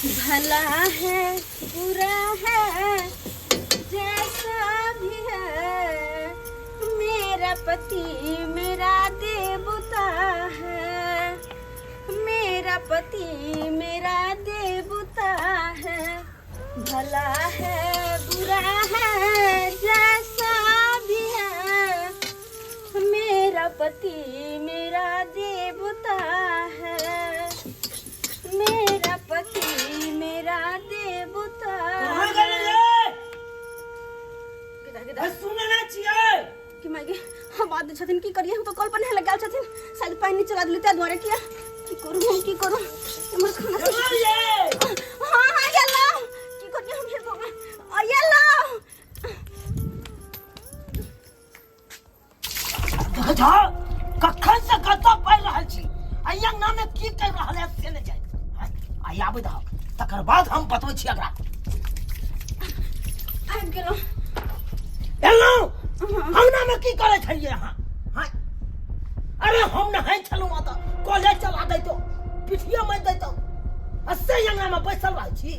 भला है बुरा है जैसा भी है, मेरा पति मेरा देवता है, मेरा पति मेरा देवता है। भला है बुरा है जैसा भी है, मेरा पति मेरा देवता है, मेरा पति मेरा देवता कहाँ है। गेलै रे? गिदा गिदा अरे सुनै नहि छियै? कि माय गे, हम बात दै छथिन, की करिए? हम तो कल पर नहे लग गेल छथिन, शायद पानि चला देली ताहि दुआरे। किया की करू हम, की करू? हमर खाना गेलै रे? हाँ हाँ, गेलौ। की करिए हम? हे भगवान, आ गेलौ। देखै छह, कखन से कतऽ पढ़ि रहल छी आ ई अंगना मे की करि रहल है से नहि जानि। आइ आबै दहक, तकर बाद हम बतबै छी एकरा। आबि गेलौ। एलहुँ? अंगना मे की करै छलियै अहाँ? हाँ? अरे हम नहाइ छलहुँ ओतऽ, कॉलेज चला दैतौ, पिठिया मारि दैतौ, आ से अंगना मे बैसल रहै छी।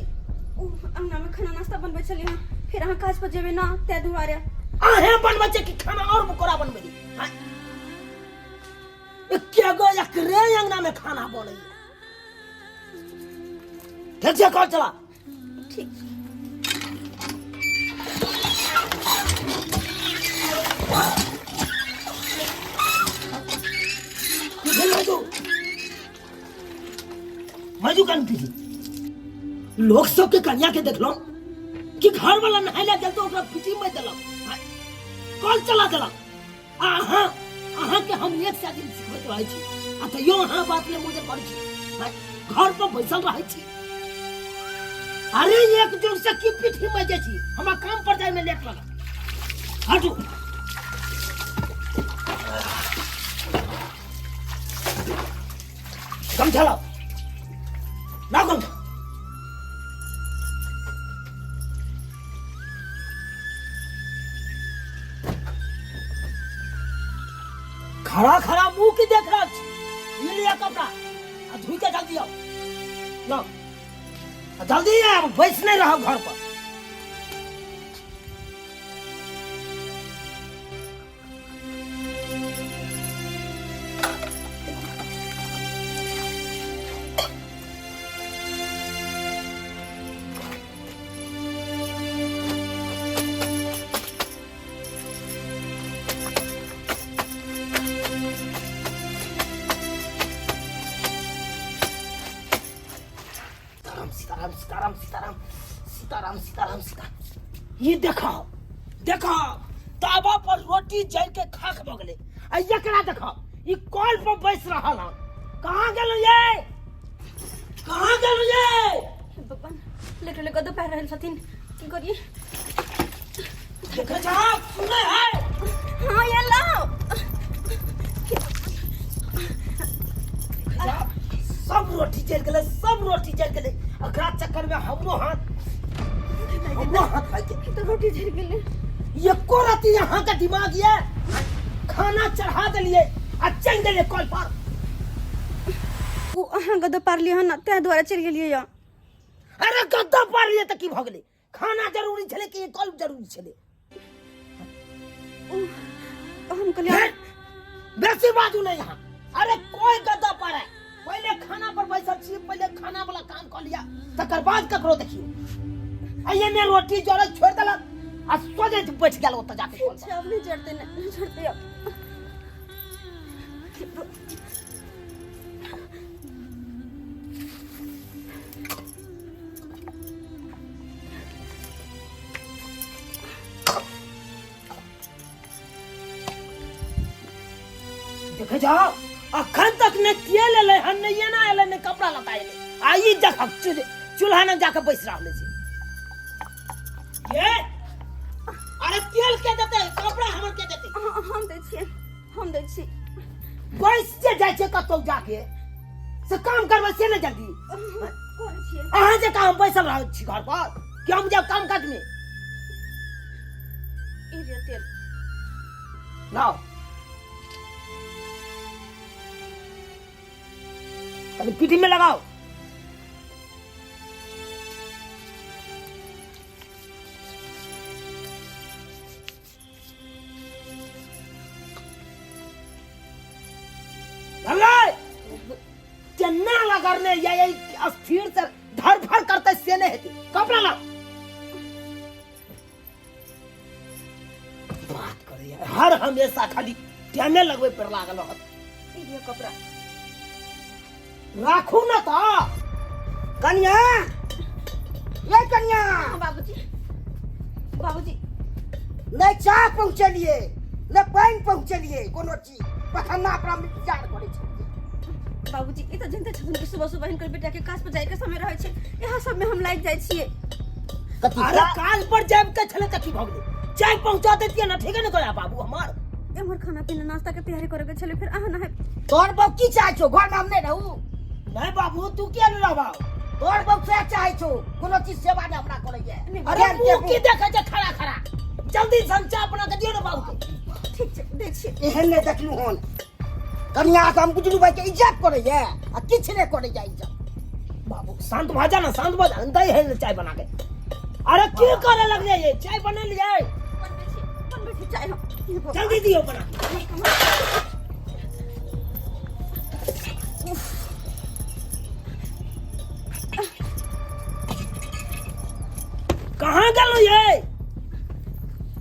ओ अंगना मे खाना नाश्ता बनबै छलियै हँ, फेर अहाँ काज पर जेबै ना, ताहि दुआरे। अहें बनबै छै कि खाना और कोरा बनबै छी? हाँ? एके गो एकरे अंगना में खाना बनैया। ठीक छै, कॉल चला। ठीक। की भेल मजू? मजू कन पीछे लोक सबके कन्या के देखलहुँ कि घर वाला नहाय लए गेल तऽ ओकरा पीठी में देलक, कल चला देलक, आ अहाँ, अहाँके हम एक सए दिन सिखबैत रहै छी आ तैयो अहाँ बात नहि मुझे करै छी, घर पर बैसल रहै छी। अरे एक जुग से की पीठी में जाइ छी? हमरा काम पर जाय में लेट लगत। हटू। गमछा लाओ, लाओ गमछा। खड़ा खड़ा मुंह की देख रहल छी? ई लिअ कपड़ा आ धोइ के जल्दी आउ। लाओ आ जल्दी आब, बैस नहि रहब घर पर। सीताराम सीताराम सीताराम सीताराम सीताराम सीताराम सीता। ई देखो देखो, तावा पर रोटी जल के खाक भऽ गेलै आ एकरा देखो, ई कल पर बैस रहल हन। कहाँ गेलौ ये? कहाँ गेलौ ये? हे भगवान, लेट लेट कऽ पारि रहल छथिन, की करिए? देखै छह, सुनै है? हाँ, ये लाओ। सब रोटी जल गेलै, सब रोटी जल गेलै। एकरा चक्कर में हमरो हाथ, हमरो हाथ भाग गेल। तऽ रोटी जरि गेलै। एको रति अहाँ के दिमाग ये? खाना चढ़ा देलिए आ चलि गेलिए कल पर। ओ अहाँ गद्दा पारलियै हन, ताहि दुआरे चलि गेलियै यऽ। अरे गद्दा पारलिए तऽ की भऽ गेलै? खाना जरूरी छलै कि कल जरूरी छलै? ओ हम कहलियै। बेसी बाजू नहीं यहाँ। अरे कोई गद्दा पर है, पहले खाना पर बैसल छी, पहले खाना वाला काम कर लिया, तकर बाद ककरो देखियो। आइए ने रोटी जरल छोड़ देलक आ सोझे बैठ गेल ओतऽ जाके कल पर। अच्छा, अब नहीं जरते, नहीं जरते अब। देखे जाओ, अखन तक ने तेल एलै हन, ने एना एलै, ने कपड़ा लत्ता एलै, आ ई देखक चूल्हा ने जाके बैस रहल छै। ये अरे तेल के देतै? कपड़ा हमर के देतै? हाँ, हम दै छियै, हम दै छी। बैस जे जाइ छै कतौ जाके से काम करबै से ने जल्दी। करै छियै। अहाँ जे काम बैसल रहल छी घर पर कि हम जाब काम काज में? ई लिअ तेल। लाओ कनी, पीठी में लगाओ। ने या ये स्थिर से धड़फड़ करते से नहीं हेतै। कपड़ा लाओ। बात करैया हर हमेशा खाली टाइमे लगबै पर लागल रहत। ई लिअ कपड़ा। राखू न तऽ। कनिया, ये कनिया। हाँ बाबूजी, बाबूजी। नहि चाह पहुँचलिए, नहि पानि पहुँचलिए, कोनो चीज पखन्ना अपना विचार करै छलियै। बाबूजी, ई तऽ जनते छथिन कि सुबह सुबह हिनकर बेटा के काज पर जाय के समय रहै छै, इएह सब में हम लागि जाइ छियै। कथी? अरे काज पर जायब के छलै तऽ की भऽ गेलै? चाय पहुँचा दैतियै ने, ठीके ने कहै बाबू हमर। एम्हर खाना पीना नाश्ता के तैयारी करे के छलै, फिर अहाँ नहाय। तोहर बाप की चाहै छौ? घरमे हम नहि रहू? नहीं बाबू, तू किया नहीं रहबा? तोहर बाप सएह चाहै छौ, कोनो चीज सेवा नहि हमरा करैया। अरे मुँह की देखै छै खड़ा खड़ा? जल्दी सन चाय बना के दियौ ने बाबू के। ठीक छै, दै छियै। एहन नहि देखलहुँ हन कनिया के, हम बुझलू भाई के इज्जत करैया आ किछु नहि करैया इज्जत। बाबू शांत भऽ जा ना, शांत भऽ जा। दै है चाय बना के। अरे की करे लगले ये? चाय बना लियै? बनबै छी, बनबै छी चाय हम। हे भगवान। जल्दी दियौ बना। कहाँ गेलहुँ ये?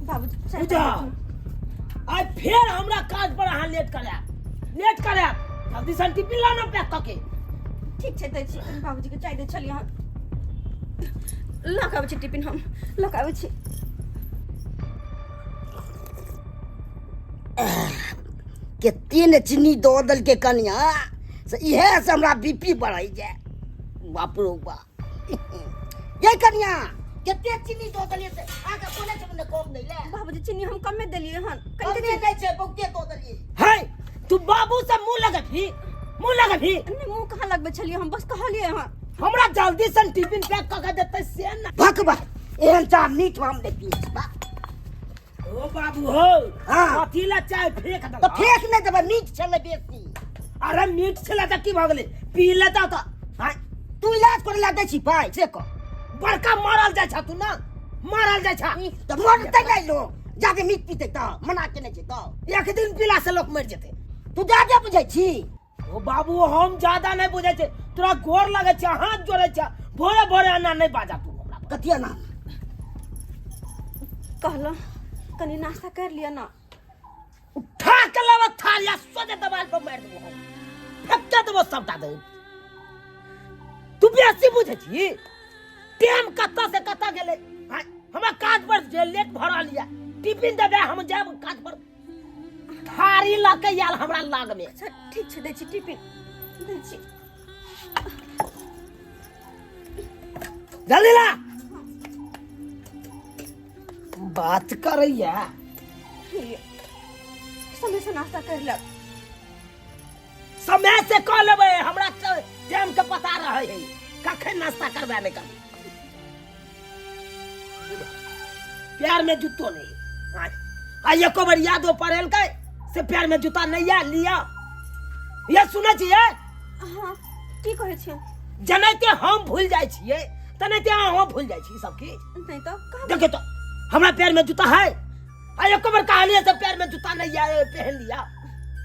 बाबूजी, चाय पूजा। बना। आइ फेर हमरा काज पर अहाँ लेट करायब, लेट करायब। जल्दी सन टिफिन लाउ ने पैक कऽ के। ठीक छै, दै छी। बाबूजी के चाय दै छलियै हम। लऽ कऽ आबै छी टिफिन, हम लऽ कऽ आबै छी। कते ने चीनी दऽ देलकै कनिया से, इएह से हमरा बीपी बढ़ै जाय। बाप रो बाप, ये कनिया, कते चीनी दऽ देलियै से अहाँके कोने छै ने कम दै ले? बाबूजी, चीनी हम कमे देलियै हन। कमे नहि छै, बहुते दऽ देलियै। है तू बाबू से मुंह लगबही, मुंह लगबही? नहि, मुँह कहाँ लगबै छलियै हम, बस कहलियै हन। हमरा जल्दी से टिफिन पैक कऽ के देतै से ना। भकबा, एहन चाह मीठ हम नहि पियै छी बा। ओ बाबू हो। हाँ। कथी ला चाय फेंक तऽ देलह? फेंक नहि देबै, मीठ छलै बेसी। अरे मीठ छलै तऽ की भऽ गेलै? पी लेता तऽ आँय। तू इलाज करै लए दै छी पाइ से कह। बड़का मारल जाइ छह तू ना, मारल जाइ छह। तऽ मरतै नहि लोक जादे मीठ पीतै तऽ? मना केने छै तऽ एक दिन पीला से लोक मरि जेतै। तू जादे बुझै छी। ओ बाबू, हम ज्यादा नहि बुझै छी। तोरा गोर लगै छै, हाथ जोड़ै छै, भोरे भोरे एना नहि बाजा तू हमरा पर। कथी एना? कहलहुँ कनि नाश्ता कर लिअ ना। उठा के लाबऽ थाल या सोझे दबाल पर मारि देबो हम, फेंक देबो सबटा दे। तू बेसी बुझै छी। टाइम कतऽ से कतऽ गेलै? आँय, हमरा काज पर जे लेट भऽ रहल यऽ। टिफिन देबै, हम जायब काज पर। थारी लऽ के आयल हमरा लग में। अच्छा ठीक छै, दै छी टिफिन, दै छी। जल्दी ला। बात करैया। लिअ। समय से नाश्ता कर लेब। समय से कऽ लेबै, हमरा टाइम के पता रहै है कखन नाश्ता करबै नहि करबै। पैर में जूतो नहीं आय। आ एको बेर यादो पड़ेलकै से पैर में जूता नहीं या लिया। ये सुनै छियै? हाँ, की कहै छियै? जेनाहिते हम भूल जाइ छियै तेनाहिते अहाँ भूल जाइ छी सब किछु। नहि तऽ कहाँ। देखियौ तऽ हमरा पैर में जूता है? आ एको बेर कहलियै से पैर में जूता नहीं या पहन लिया?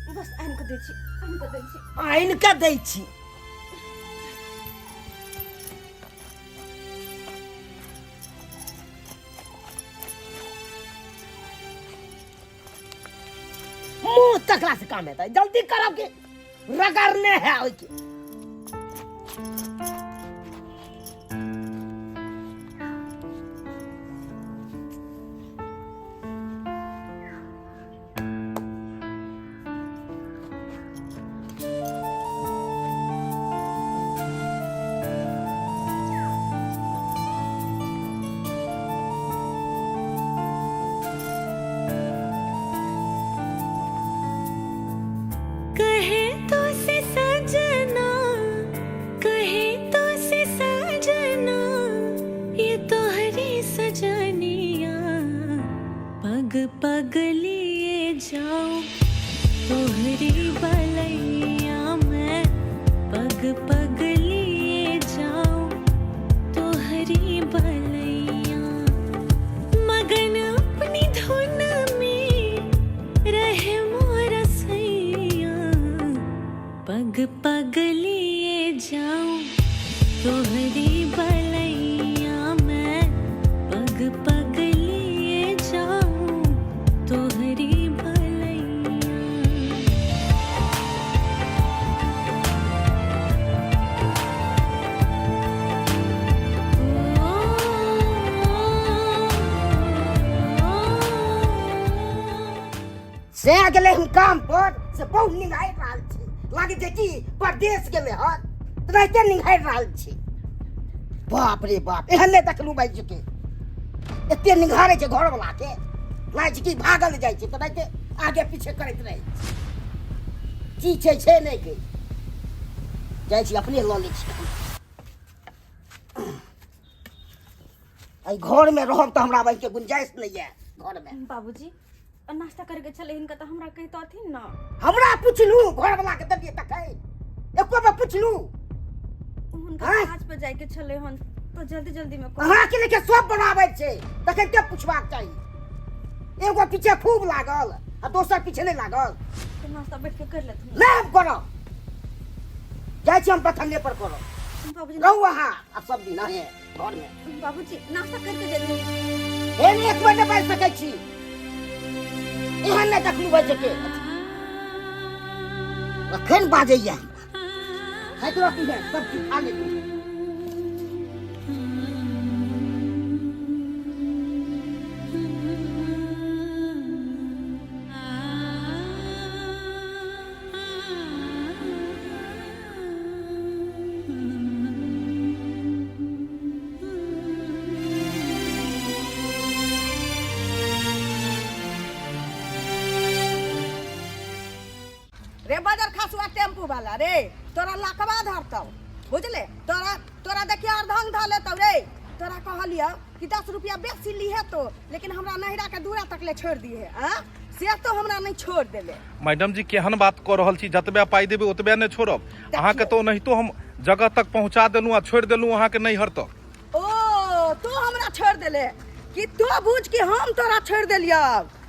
बस आनि कऽ दै छी, आनि कऽ दै छी। आनि कऽ दै छी। मुंह तकला से काम हेतै? जल्दी करब के रगड़ने है ओइके। कहे तो से सजना, कहे तो से सजना, ये तोहरी सजनिया, पग पग लिए जाऊं तोहरी बलैया मैं, पग पग लिए जाऊं तोहरी बलैया। मगन अपनी धुन में रहे मोरा सैया, पग पग लिए जाऊं। से गेलै हम काम पर से बहुत निंघारि रहल छी, लागै छै कि परदेश गेलै हन, तेनाहिते निंघारि रहल छी। बाप रे बाप, एहन नहि देखलहुँ भाई के एते निंघारै छै घरवला के, लागै छै कि भागल जाइ छै, तेनाहिते आगे पीछे करैत रहै छै। की छै छै नहि के जाइ छी, अपने लऽ लै छी। एहि घरमे रहब तऽ हमरा बहिनके गुंजाइश नहि यऽ घरमे। बाबूजी नाश्ता करके छलै हिनका तऽ हमरा कहितथिन ने। हमरा पुछलू घरवला के देलियै तखन एको बेर पुछलू? हुनका आँय? काज पर जाइके छलै हन तऽ जल्दी जल्दी में अहाँके लेके सब बनाबै छै तखन के पुछबाक चाही। एगो पीछे खूब लागल आ दोसर पीछे नहि लागल। तऽ नाश्ता बैठ के कर लेथुन। नहि हम करब, जाइ छी हम बथन्ने पर करब। बाबूजी रहू अहाँ आब सब दिन अहें घरमे। बाबूजी नाश्ता करके जेथिन। एहन एक बेर नहि बाजि सकै छी, एहन नहि देखलू बाजि के अखन बाजैया खाइत रहती है सब चीज खा लेती। रे बजर खसुआ टेम्पू वाला रे, तोरा लकवा धरतौ बुझले, तोरा तोरा देखिए अर्धंग धऽ लेतौ रे। तोरा कहलियौ कि 10 रुपया बेसी लीहे तो, लेकिन हमरा नहिरा के दूरा तक ले छोड़ दिहे, आ से तो हमरा नहीं छोड़ देले। मैडम जी केहन बात कऽ रहल छी, जतबे पाइ देबै ओतबे ने छोड़ब अहाँके, तऽ ओनाहितो हम जगह तक पहुँचा देलहुँ आ छोड़ि देलहुँ अहाँके नैहर तक। ओ तू हमरा छोड़ देले कि तू बुझ कि हम तोरा छोड़ देलियौ,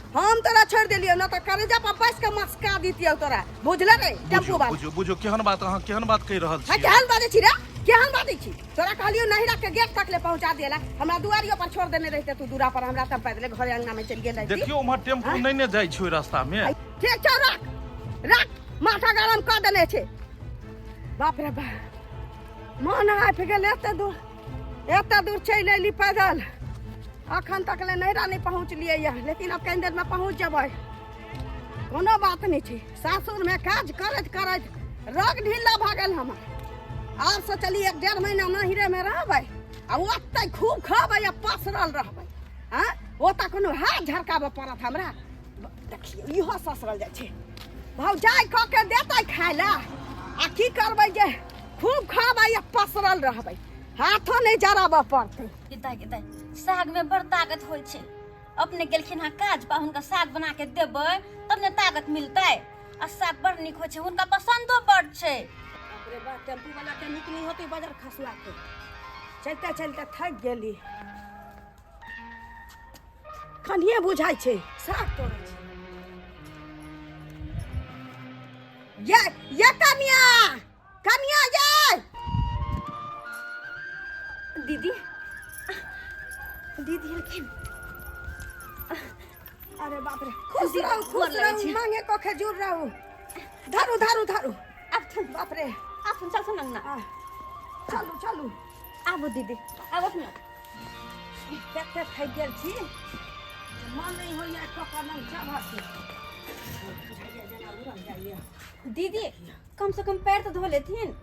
हम तोरा छोड़ देलियौ न तऽ करेजा पर बैस के मस्का दितियौ तोरा, बुझले रे टेम्पू वाला। बुझियौ बुझियौ केहन बात अहाँ केहन बात कहि रहल हाँ छी। केहन बाजै छी रे, केहन बाजै छी? तोरा कहलियौ नहिरा के गेट तक ले पहुंचा देला, हमरा दुआरियो पर छोड़ देने रहते तू, दूरा पर हमरा तब पैदले घरे अंगना में चलि गेल रहती। देखियौ उम्हर टेम्पू नहि ने जाइ छै ओहि रास्ता में। ठीक छौ, रख रख, माथा गरम कऽ देने छै। बाप रे बाप, मन हाफि गेल, एते दूर एते दूर चलि अयली पैदल, अखन तक ले नहिरा नहि पहुँचलियै यऽ, लेकिन आब कनि देरमे पहुँच जेबै, कोनो बात नहि छै। सासुरमे काज करैत करैत रग ढीला भऽ गेल हमर। आब सोचलियै 1-1.5 महीना नहिरेमे रहबै आ ओतहि खूब खबै आ पसरल रहबै। आँय ओतऽ कोनो हाथ झरकाबऽ पड़त हमरा? देखियौ इहो ससरल जाइ छै, भौजाइ कऽ के देतै खाय लए आ की करबै जे खूब खबै आ पसरल रहबै, हाथो नहि जराबऽ पड़तै। दाइ गे दाइ, साग में बड़ ताकत होइ छै। अपने गेलखिन हँ काज पर, हुनका साग बना के देबै तब ने ताकत मिलतै। आ साग बड़ नीक होइ छै, हुनका पसन्दो बड़ छै। बाप रे बाप, टेम्पू वाला के नीक नहीं होती बजर खसुआ के, चलते चलते थक गेली। खनिए बुझाइ छै साग तोड़ै छै। ये ये कनिया कनिया ये दीदी, दीदी एलखिन। अरे बाप रे, खुश रहू खुश रहू, मांगे को खजूर रहू। धरू धरू धरू आब थुन। बाप रे, आब थुन, चल थुन अंगना। चलू चलू। आबू दीदी, आबू ना। कते थकि गेल छी, मन नहीं होइया कपड़ा नहीं चाहत। जेना उड़ल जाइया। दीदी कम से कम पैर तो धो लेथिन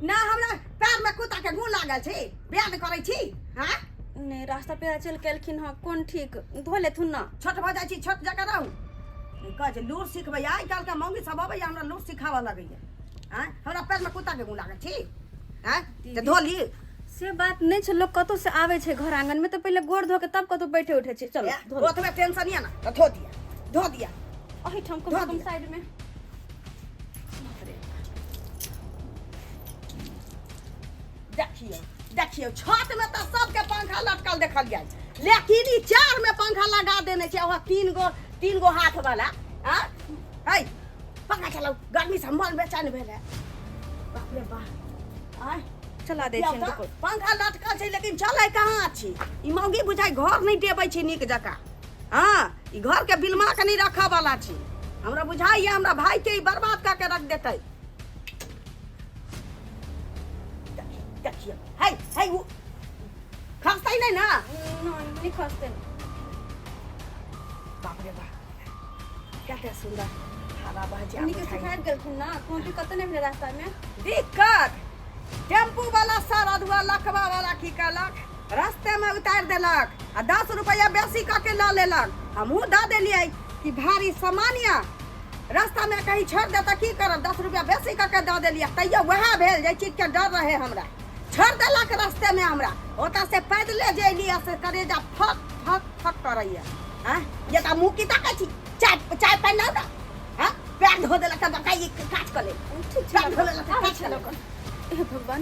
ना। हमरा पैर में कुत्ता के गु लागल छै, बयान करै छी? हाँ नहीं, रास्ता पे चल के एलखिन हँ, कोन ठीक, धो लेथुन ना। छोट भऽ जाइ छी, छोट जकाँ रहू। कहै छै लूर सिखबै, आइ काल्हिके मौगी सब अबैया हमरा लूर सिखाबऽ लगैया। आँय हमरा पैर में कुत्ता के गु लागल छी? आँय तऽ धो ली। से बात नहीं छै, लोग कतौ से आवे छै घर आंगन में तो पहले गोड़ धो के तब कतौ बैठे उठे छै। चलो धो लो। ओतबे टेंशन यऽ ना तऽ धो दिया धो दिया। एहिठाम कम से धो कम दिअ। साइड में। देखियौ देखियौ, छत में तऽ सबके पंखा लटकल देखल गेल, लेकिन ई चार में पंखा लगा देने छै, वहाँ 3 गो हाथ वाला। आँ है पंखा चलाउ, गर्मी से मन बेचैन भेल है। बाप रे बाप, आँय चला दे किया छियनि तऽ रुको। पंखा लटकल छै लेकिन चलै कहाँ छी? ई मौगी बुझाइ घर नहि देबै छै नीक जकाँ। हँ ई घर के बिलमा के नहि रखऽ वाला छी, हमरा बुझाइया हमरा भाई के ई बर्बाद कऽ के रख देतै। देखियौ है है उ खसतै नहि ना? नहीं, नहीं खसते। बाप रे बाप, कते सुंदर हवा बह जाय नीक से खाबि गेलखिन ना, कोनो दिक्कत नहि भेलै रास्तामे? दिक्कत टेम्पू वाला सर अधुआ लखबा वाला की कहलक, रास्ते में उतारि देलक आ 10 रुपया बेसी कऽ के लऽ लेलक। हमहूँ दऽ देलियै कि भारी सामान यऽ, रास्ता में कहीं छोड़ि दे तऽ की करब, 10 रुपया बेसी कऽ के दऽ देलियै। तैयो वएह भेल जाहि चीजके डर रहे हमरा, छोड़ि देलक रास्ते में हमरा। ओतऽ से पैदले जे एलियै से करेजा फक फक फक करैया। आँय ये तऽ मुँह की ताकै छी, चाय चाय पानि लाउ ने। हाँ पैर धो देलक तऽ बड़का ई काज कऽ लेल, ठीक छै, पैर धो लेलक तऽ आबै काज छै कऽ लऽ लेल। कऽ। हे भगवान,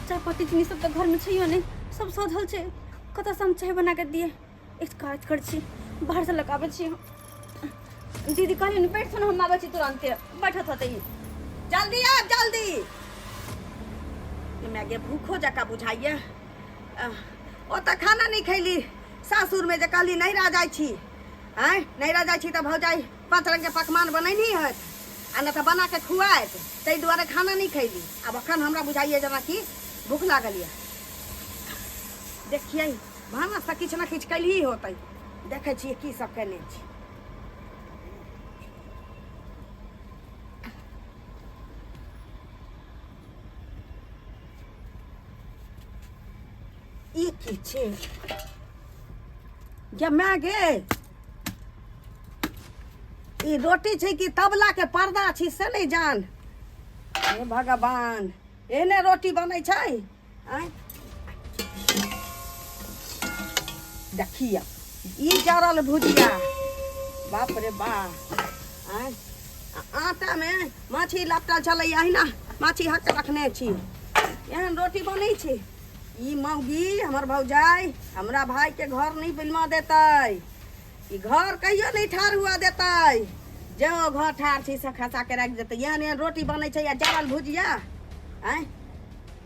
चाय पत्ती चीनी सब तऽ घरमे छैयो नहि, सब सधल छै, कतऽसँ हम चाय बना कऽ दियै? एक काज करै छी, बाहरसँ लऽ कऽ आबै छी हम। दीदी कहलियै ने बैठथुन, हम आबै छी तुरन्ते, बैठत होतै ई। जल्दी आब जल्दी। माय गे, भूखो जकाँ बुझाइए। ओतऽ खाना नहि खैली सासुरमे, जे कहली नैहरा जाइ छी, आँय नैहरा जाइ छी तऽ भौजाइ 5 रङ्गके पकवान बनैनी होत आ नहि तऽ बना के खुआएत, ताहि दुआरे खाना नहि खैली। आब अखन हमरा बुझाइए जेनाकि भूख लागल यऽ। देखियै भानस तऽ किछु ने किछु कैलही होतै, देखै छियै की सब केने छी। ई की छै गे माय गे? ई रोटी छै कि तबला के पर्दा छी से नहि जान। हे भगवान, एहने रोटी बनै छै? आँय देखिए ई जरल भुजिया, बाप रे बा। आँय आटा में माछी लपटल छलै, अहिना माछी हक रखने छी, एहन रोटी बनै छै? ई मौगी हमर भौजाइ हमरा भाई के घर नहीं बिलमा देतै, ई घर कहियो नहीं ठाढ़ हुआ देतै। जो घर ठाढ़ छै से खसा के राखि देतै। एहन एहन रोटी बनै छै आ जरल भुजिया? आँय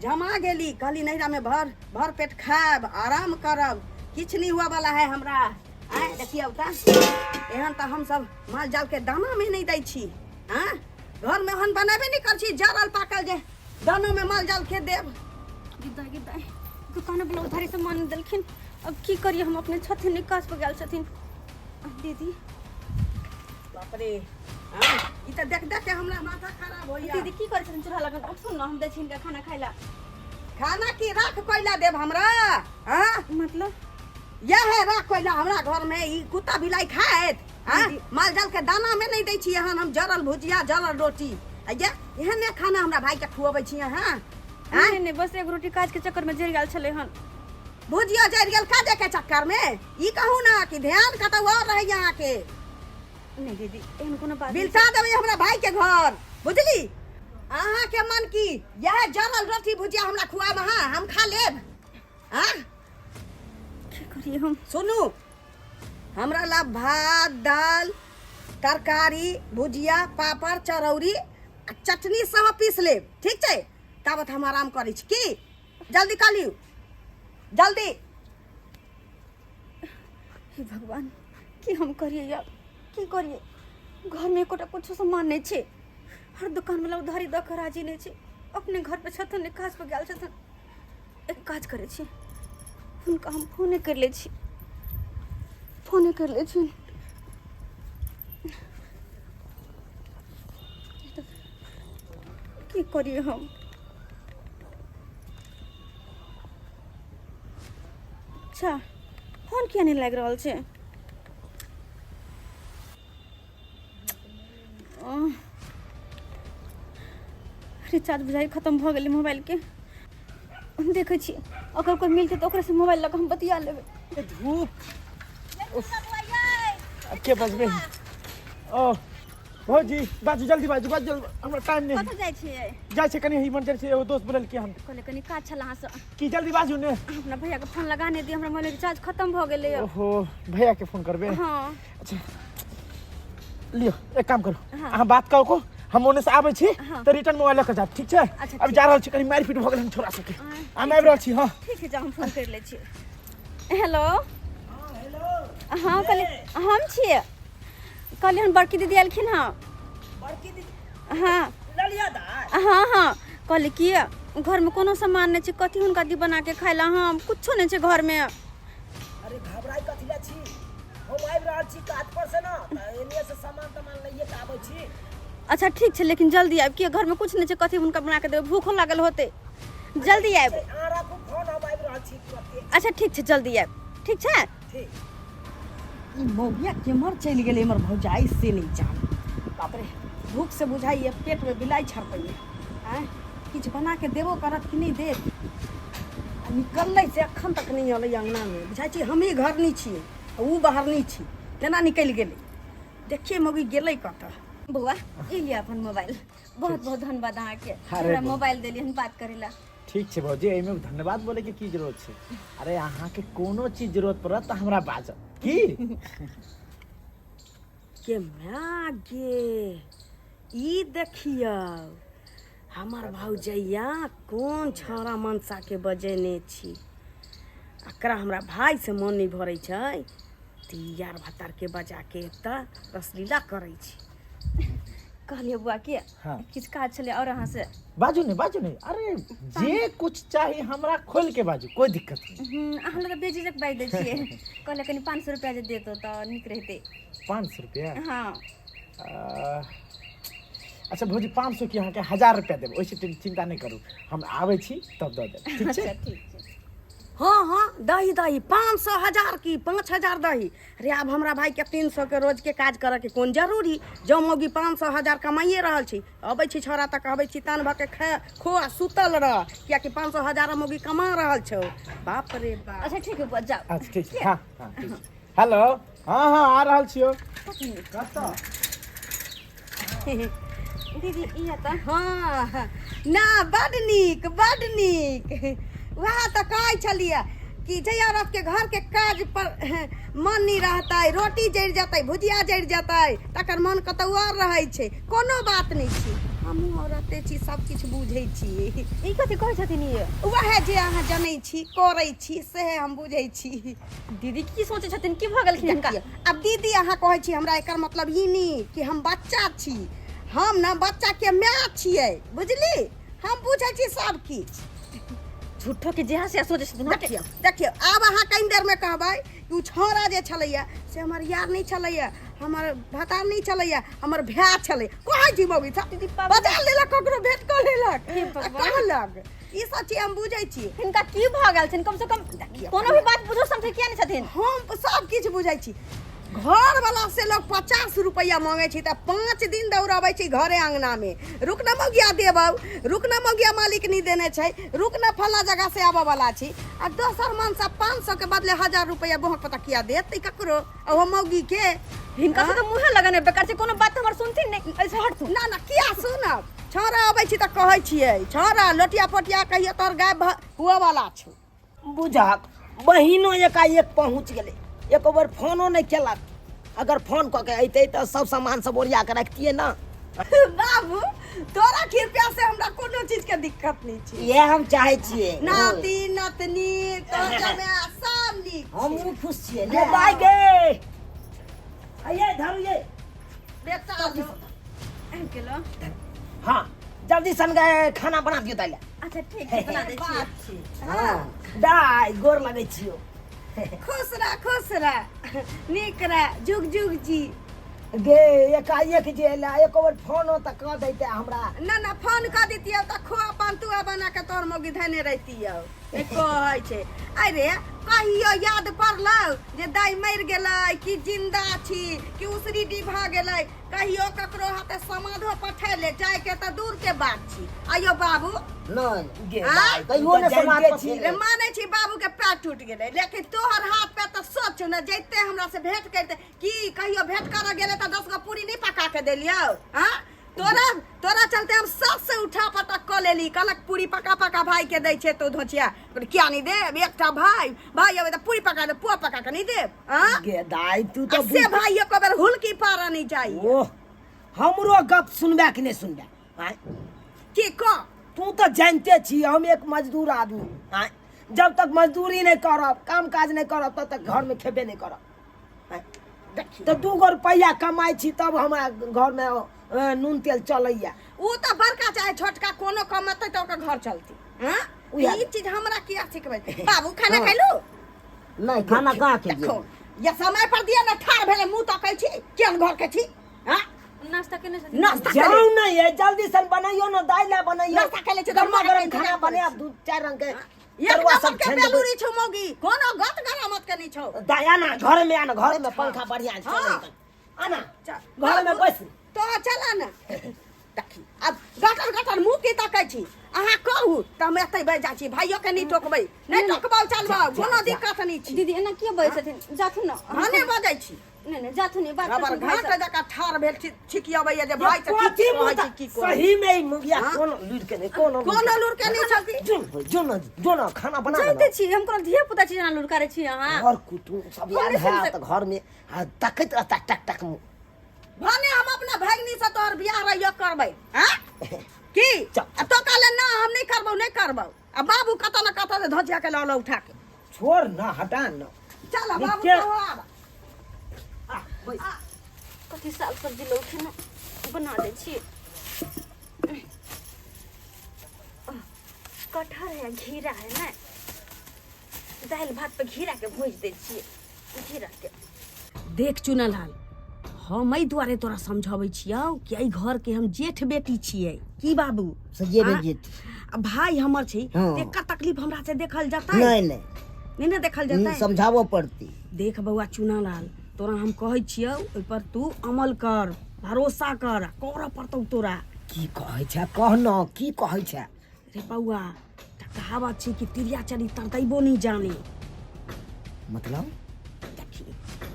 झमा गेली, कहली नैहरा में भर भर पेट खायब, आराम करब, किछु नहीं हुआ वाला है हमरा। आँय देखियौ तऽ एहन तऽ हमसब माल जाल के दाना में नहीं दै छी। आँय घर में ओहन बनेबे नहीं कर छी जरल पाकल जे दानो में माल जाल के देब। गिद्दा गिद्दा दुकान वाला उधारी सामान देलखिन, अब की करिए हम? अपने छथिन नहि, काज पर गेल छथिन दीदी। बाप रे, हाँ ई तऽ देख देख के हमरा माथा खराब होइया। दीदी की करै छथिन चूल्हा लगन? उठू ने, हम दै छी हिनका खाना खाइ ला। खाना की राख कोयला देब हमरा? हाँ मतलब यह है राख कोयला हमरा घर में ई कुत्ता बिलाई खाएत? हाँ माल जाल के दाना में नहीं दै छी एहन हम जरल भुजिया जरल रोटी। आ ये एहन ने खाना हमरा भाई के खुअबै छी अहाँ? हाँ नहीं नहीं, बस एक रोटी काज के चक्कर में जरि गेल छलै हन। भुजिया जरि गेल काजे के चक्कर में? ई कहू ना कि ध्यान कतौ और रहैया अहाँके। नहीं दीदी, एहन कोनो बात नहीं। बिलटा देबै हमरा भाई के घर, बुझली? अहाँ के मन की यह जरल रोटी भुजिया हमरा खुआब अहाँ, हम खा लेब? हाँ की करिए हम? सुनू, हमरा ला भात दाल तरकारी भुजिया पापड़ चरौरी आ चटनी सब पीस लेब, ठीक छै? ताबत हम आराम करै छी। की जल्दी कऽ लियौ जल्दी। हे भगवान, की हम करिए अब, की करिए? घरमे एकोटा कुछो सामान नहि छै, हर दुकान वाला उधारी दऽ कऽ राजी नहि छै, अपने घर पर छथिन नहि, काज पर गेल छथिन। एक काज करै छी, हुनका हम फोने करि लै छी, फोने करि लै छी। की करिए हम? अच्छा फोन किया नहि लागि रहल छै? रिचार्ज बुझाइ खतम भऽ गेलै मोबाइलके। देखै छी अगर कोइ मिलतै तऽ ओकरासँ मोबाइल लऽ कऽ हम बतिया लेबै। धूप, अब के बजबे? ओ भौजी, बाजू जल्दी, बाजू बाजू जल्दी, हमरा टाइम नहीं। कतऽ जाइ छियै? जाइ छै कनी इमरजेंसी, एगो दोस्त बोलेलकै हन। कहले कनी काज छल अहाँसँ। की जल्दी बाजू ने। अपना भैया के फोन लगा नहीं दिअ, हमरा मोबाइल रिचार्ज खत्म भऽ गेलै। ओहो, भैया के फोन करबे? हाँ। अच्छा लियो, एक काम करू, हाँ। अहाँ बात करू को, हम ओने से आबै छी हाँ। तऽ रिटर्न मोबाइल लऽ कऽ जायब, ठीक छै? अच्छा, अभी ठीक। जा रहल छी, कनी मारि पीट भऽ गेल हन छोरा सबके। हाँ, हम आबि रहल छी। हाँ ठीक है, जाउ, हम फोन करि लै छी। हेलो, हाँ कहली हम छियै, कहली हम बड़की दीदी एलखिन हँ। बड़की दीदी? हाँ। ललिया दाय? हाँ हाँ, कहली कि घरमे कोनो सामान नहि छै, कथी हुनका दी बना के खाय ला हम? कुछो नहि छै घरमे। अरे घबराई कथी ला छी? हम आबि रहल छी काज पर से ना तऽ एनिये से सामान तामान लइए के आबै छी। अच्छा ठीक छै, लेकिन जल्दी आबि, किया घरमे कुछ नहि छै, कथी हुनका बना के देबै, भूखो लागल होतै। जल्दी आबि। अहाँ राखू फोन, हम आबि रहल छी तुरते। अच्छा ठीक छै, जल्दी आबि, ठीक छै? ठीक। ई मौगिया केम्हर चलि गेलै हमर भौजाइ से नहि जान। बाप रे, भूख से बुझाइए पेटमे बिलाइ छड़पैए। आँय, किछु बना के देबो करत कि नहि देत? आ निकललै से एखन तक नहि अलै अङ्गनामे। बुझाइ छै हमही घर नहि छियै आ ओ बाहर नहि छी, केना निकलि गेलै? देखियै मौगी गेलै कतऽ। बौआ, ई लिअ अपन मोबाइल। बहुत बहुत धन्यवाद अहाँके, अरे हमरा बौआ। मोबाइल देलियै हन बात करै लए। ठीक छै भौजी, एहिमे धन्यवाद बोले के की जरूरत छै? अरे अहाँके कोनो चीज जरूरत पड़त तऽ हमरा बाजब की। के माय गे, ई देखियौ हमर भौजैया कोन छौड़ा मनसाके बजेने छी। एकरा हमरा भाइसँ मन नहि भरै छै तऽ ई यार भतारके बजाके एतऽ रसलीला करै छी। कहलियै बौआ के हाँ। किछु काज छलै और अहाँ से। बाजू ने, बाजू ने, अरे जे कुछ चाही हमरा खोल के बाजू, कोई दिक्कत नहीं। अहाँ लग बेझिझक बाजि दै छियै। कहलियै कनि 500 रुपया जे देतो तऽ नीक रहितै। 500 रुपया? हाँ। अच्छा भौजी, 500 की अहाँके 1000 रुपया देब, ओहिसँ चिंता नहि करू, हम आबै छी तब दऽ देब, ठीक छै? अच्छा ठीक छै। हाँ हाँ, दही दही, 500 1000 की 5000 दही। अरे आब हमरा भाइके 300 के रोजके काज करऽके कोन जरूरी? जँ मौगी 500 1000 कमाइए रहल छी, अबै छी छौड़ा तऽ कहबै छी तान भऽ के खा खो आ सुतल रह, कियाकि 500 1000 मौगी कमा रहल छौ। बाप रे बाप। अच्छा ठीक है बुआ, जाओ। अच्छा ठीक छै, हाँ हाँ ठीक छै। हेलो, हाँ हाँ आ रहल छियौ। कतऽ? दीदी ई तऽ हाँ ना, बड नीक बड नीक। वएह तऽ कहै छलियै कि जै औरत के घर के काज पर मन नहि रहतै, रोटी जरि जेतै, भुजिया जरि जेतै, तकर मन कतौ आओर रहै छै। कोनो बात नहि छै, हमहूँ औरते छी, सब किछु बुझै छी। ई कथी कहै छथिन ई? वएह जे अहाँ जनै छी करै छी सएह हम बुझै छी। दीदी की सोचै छथिन, की भऽ गेलखिन हिनका? देखियौ आब दीदी, अहाँ कहै छी हमरा, एकर मतलब ई नहि कि हम बच्चा छी। हम ने बच्चा के माय छियै, बुझली? हम बुझै छी सब किछु। झूठो के जेहा से सोचै छथिन। हटे। देखियौ देखियौ, आब अहाँ कनि देरमे कहबै कि ओ छौड़ा जे छलैया से हमर यार नहि छलैया, हमर भतार नहि छलैया, हमर भाय छलै। कहै छी मौगी सब दीदी, पागल। बजा लेलक, ककरो भेंट कऽ लेलक हे आ भगवान। कहलक। ई सब चीज हम बुझै छी। हिनका की भऽ गेल छनि? कम से कम देखियौ, कोनो भी बात बुझो समझै किया नहि छथिन? हम सब किछु बुझै छी। घर वाला से लोग 50 रुपया मांगे छी तऽ 5 दिन दौड़ाबै छी घरे अंगना में, रुक न मौगिया देबौ, रुक न मौगिया मालिक नहीं देने छै, रुक न फला जगह से आबऽ वाला छी। आ दोसर मन से 500 के बदले 1000 रुपया बोहक पता किया देत ककरो, ओहो मौगी के? हिनका से तऽ मुँहे लगने बेकार छै, कोनो बात हमर सुनथिन नहि। ऐसे हटथुन। ना ना, किया सुनब? छौड़ा अबै छी तऽ कहै छियै छौड़ा लोटिया पोटिया कहियो तोहर गायब हुअ वाला छौ। बुझक बहिनो एकाएक पहुँच गेलै, एको बेर फोनो नहि केलक। अगर फोन कऽ के अयतै तऽ सब सामान सब ओरिया के रखतियै ने। बाबू, तोरा कृपया से हमरा कोनो चीज के दिक्कत नहीं छै। इएह हम चाहै छियै। नाती नतनी तोर जमाय सब नीक छै। हमहूँ खुश छियै गे ने। दाइ गे, आइए धरू ये। बेटा जो गेलो। हाँ जल्दी सन गे खाना बना दियौ दाइ। अच्छा ठीक छै, बना दै छियै। बात छै। हाँ दाइ, गोर लगै छियौ। खुश रह, खुश रह, नीक रह, जुग जुग जी। गे एकाएक जे एला, एको बेर फोनो तऽ कऽ दैते हमरा। ना ना, फोन कऽ दितियौ तऽ खोआ पान तुआ बना के तोहर मौगी धने रहितियौ। ए कहै छै, अरे कहियो याद पड़लौ जे दाइ मरि गेलै कि जिंदा छी कि उसरी डी भऽ गेलै? कहियो ककरो हाथे समाधो पठैले जायके तऽ दूर के बात छी। आइयो बाबू। नहि गे आँ? दाइ, कहियो तू ने तऽ समाज जानिते पर छी। रे मानै छी बाबू के पैर टूटि गेलै, लेकिन तोहर हाथ पे तऽ सोच ने जैते हमरा से भेंट करते की कहियो भेंट करऽ गेलै तऽ 10 गो पूरी नहि पका के देलियौ? हाँ, तोरा तोरा चलते हम सब से उठा पटक कऽ लेली। कहलक पूरी पका पका भाई के दै छै तो धोचिया। कहलियै, किया नहि देब? एकटा भाई भाई अबै तऽ पूरी पका दे, पुआ पका के नहि देब? हाँ गे दाइ, तू आ तऽ से भाई एको बेर हुलकी पारा नहि जाइ। ओह, हमरो गप सुनबे कि नहि सुनबे? आँय? की कह? तू तऽ जानिते छी हम एक मजदूर आदमी। आँय, जब तक मजदूरी नहि करब, काम काज नहि करब, तब तक घरमे खेबे नहि करब। आँय, तऽ 2 गो रुपैआ कमाइ छी तब हमरा घरमे नून तेल चलैया। उ तऽ बड़का चाहे छोटका कोनो कमेतै तऽ ओकर घर चलतै। हाँ, उएह। ई चीज हमरा किया सिखबै बाबू? खाना हाँ। खैलू? नहि, खाना कहाँ खेलियै। देखो, या समय पर दिया ना ठार भेले मुंह तकै छी केहन घर के छी हाँ नाश्ता केने छथिन नाश्ता जाउ केले ने ये जल्दी सन बनैयो ने दालि ला बनैयो नाश्ता केले छी तऽ गरमा मगर गरम इंतजार खाना करै बनायब दू चारि रंग के एक तरुआ नंबर सब के छानि देबै। बेलूरी छौ मौगी कोनो गत गरामत के नहीं छौ दाया ना घर में आना घर में पंखा बढ़िया छै हाँ। आना चल। घर में बैस तो चला ना देखी अब गटर गटर मुँह की तकै छी अहाँ कहू तऽ हम एतै बैठ जाइ छी भाइयो के नहि टोकबै नहि टोकबौ चलबौ कोनो दिक्कत नहि छी दीदी एना किया बजै छथिन जाथुन ने भने बजै छी नहि नहि जाथुन ई बात रबर करथुन भाइ घाट साहब। जकाँ ठाढ़ भेल छी छिकियबैया जे भाइ से की कथी कहै मुँह छी की कहै सही में ई मुगिया हाँ? कोनो लुरि के नहीं कोनो कोनो लुर के नहि छौ की जो जो न जो न खाना बना जानिते छी हम कोनो धिया पुता छी जेना लुड़कारै छी अहाँ घर कुटुम सब हम आयल नहि सुनि है सक- तऽ घर में आ तकैत रहता टक टक मुँह भने हम अपना भगिनी से तोहर बियाह रहियो करबै हाँ की चल। आ तो कहले ना हम नहीं करबौ नहीं करबौ आ बाबू कतऽ न कतऽ से धोजिया के लऽ उठा के छोड़ न हटा न चल बाबू नीचे। तो आब आ बैस कथी साग सब्जी लौथिन बना दै छी कटहर है घेरा है ने दालि भात पे घेरा के भूजि दै छियै घेरा के देख चुनलाल हम एहि दुआरे तोरा समझाबै छियौ कि एहि घरके हम जेठ बेटी छियै की बाबू सजे हाँ? जेठ आ भाई हमर छै हाँ। एकर तकलीफ हमरा से देखल जतै नहीं नहीं नहीं ने देखल जतै समझाबो पड़ती देख बौआ चुनालाल तोरा हम कहै छियौ ओहि पर तू अमल कर भरोसा कर आ करऽ पड़तौ तोरा की कहै छै कह न की कहै छै रे बौआ एकटा कहावत छै कि तिरिया चरित्र दैबो नहीं जाने मतलब देखी